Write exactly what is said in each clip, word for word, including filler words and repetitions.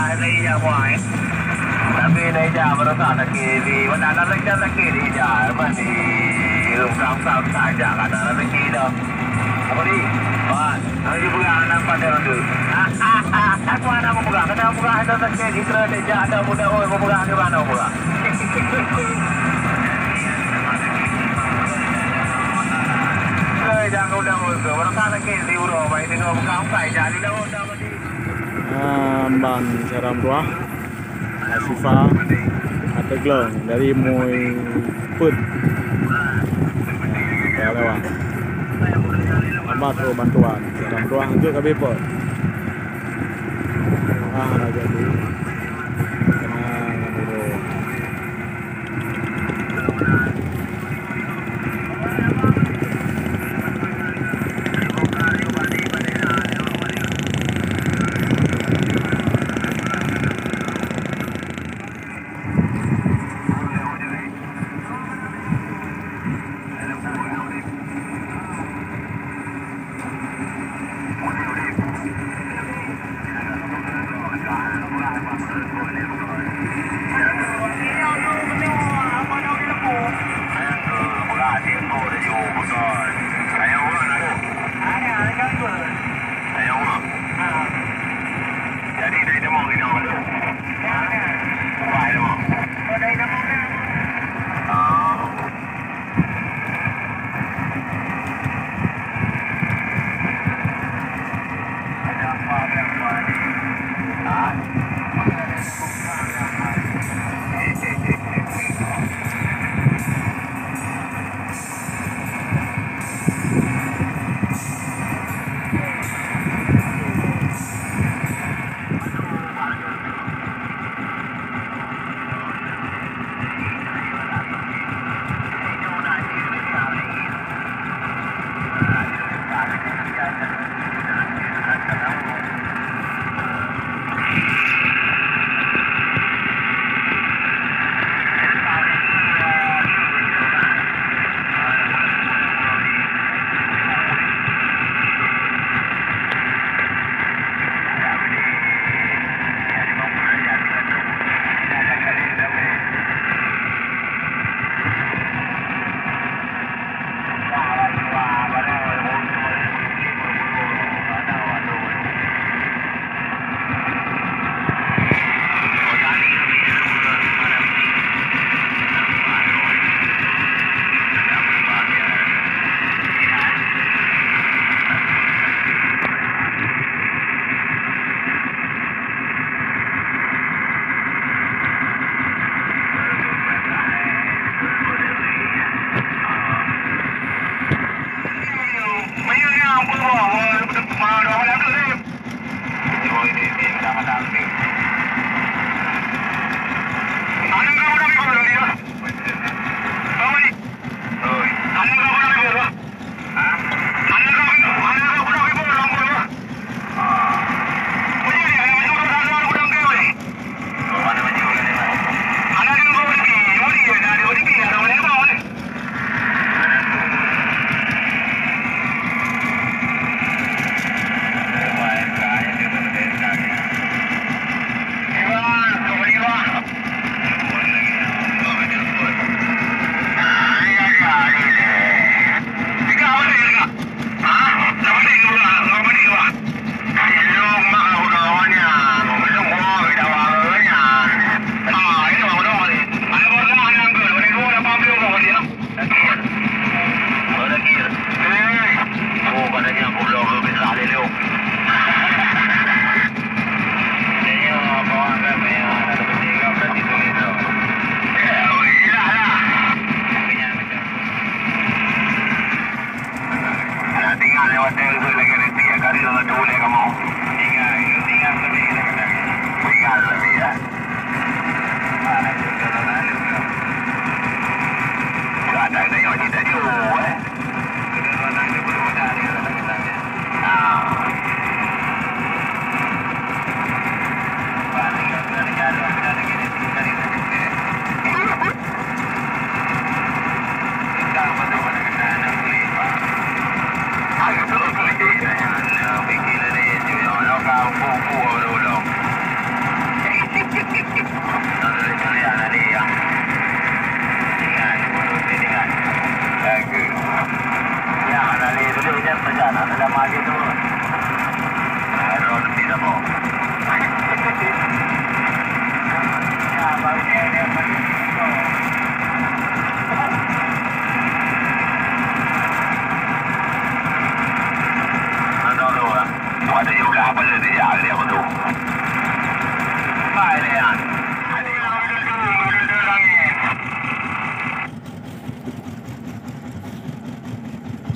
Dah lagi jak buai. Tapi dah jak baroesa sakét di mana, dah lagi sakét di jak. Apa di Rungkang Sam saja kata rezeki dah. Apa ni? Wan, hana jipeugah aneuk pandai ronde. Aku hana mupeugah, kata mupeugah hana sakét, ikra deh jak ada muda oi, mupeugah di mana mupeugah. Oi, jangan udah oi, orang sana ke di Euro, baik dengan bukan ukai jadi dah udah mati. Ah, ban cara meuruah. Sifa ateuglong dari Mui Peuet. Ka lewat. Lambat trok bantuan. Dalam ruang tu ka bepot. Ah, lagi tu. Kena guru. Jadi dari temu gini orang tu. Wah, tu. Oh, dari temu kan. Oh. Ada apa, ada apa ni? Ah? Ada apa, ada apa?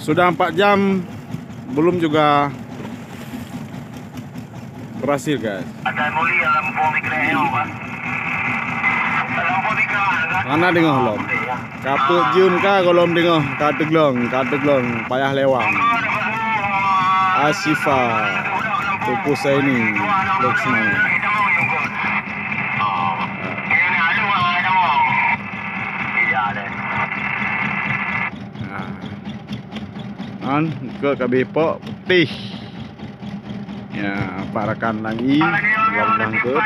Sudah empat jam, belum juga berhasil, guys. Hana deungoh lom. Ka peuet jeuem ka gohlom deungoh, ka teuglong, ka teuglong, payah lewang. Asyifa, Teungku Saini, Luksman. Ha. An, ke kabeh pok putih. Ya, empat rakan lagi, lom langkot.